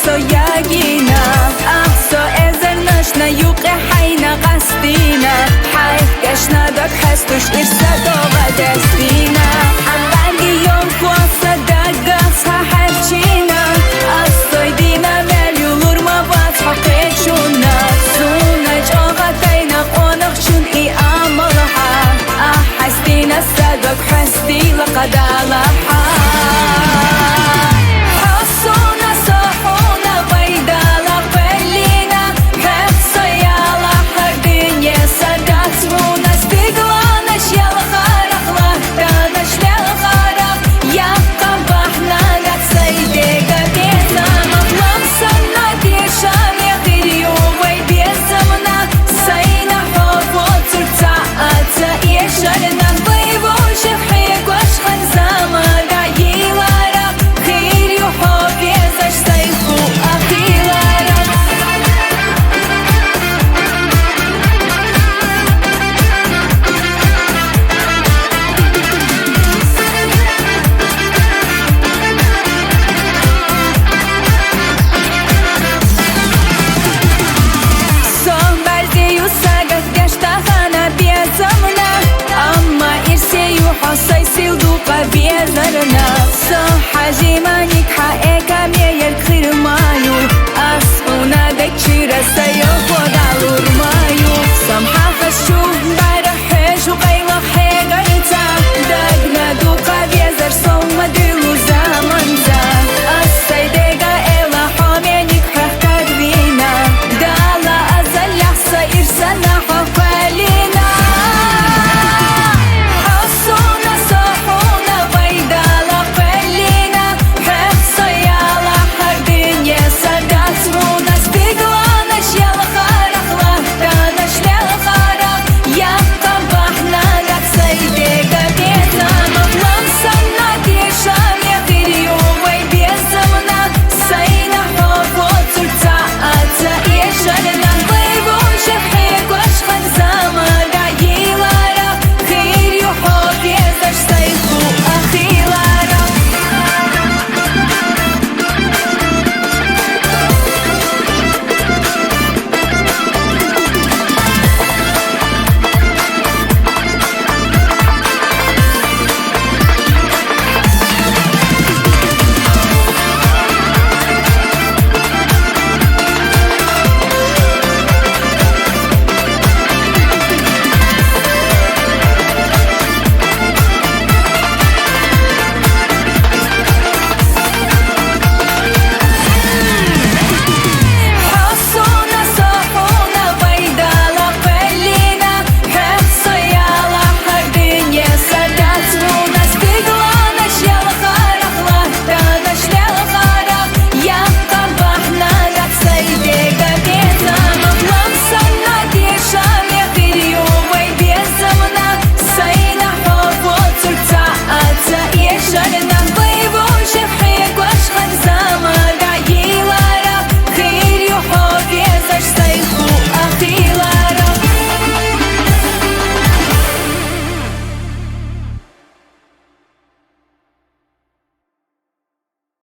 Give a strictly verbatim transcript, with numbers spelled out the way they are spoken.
Со ягина, ах, со эзарнашна юкье хьайна къастина, хьайх кӀешна даг хьестуш ирса догъа дестина. Амбарги йом хваса даггас ха хьерчина, ас сой дина мел юлур ма вац хьо къечуна. Суна чӀогъа тайна къонахчун и амалха, ах, хьестина са даг хьестила къадалаха. Хьо суна со хьуна вайдала къвеллина, хӀехъ со яла гьар дуьне са дац руна, стигланаш ялхарах, лахтанаш мелхарах, яхъа багьнана сай дега безамах, лам санна дешаме гъир ю вай безамна, сайна хӀо воцур ца аца эшарна, вай вошах хӀекӀваш хан замана йиларах, гъир ю хӀо безаш сай ху ахиларах. Со барзи ю сагат гашта хана безамна, амма ирсе ю хӀо сай сил дукъа безарна. Со хӀажиманик хьа экаме яр хъирмаю, ас уна дачира сайо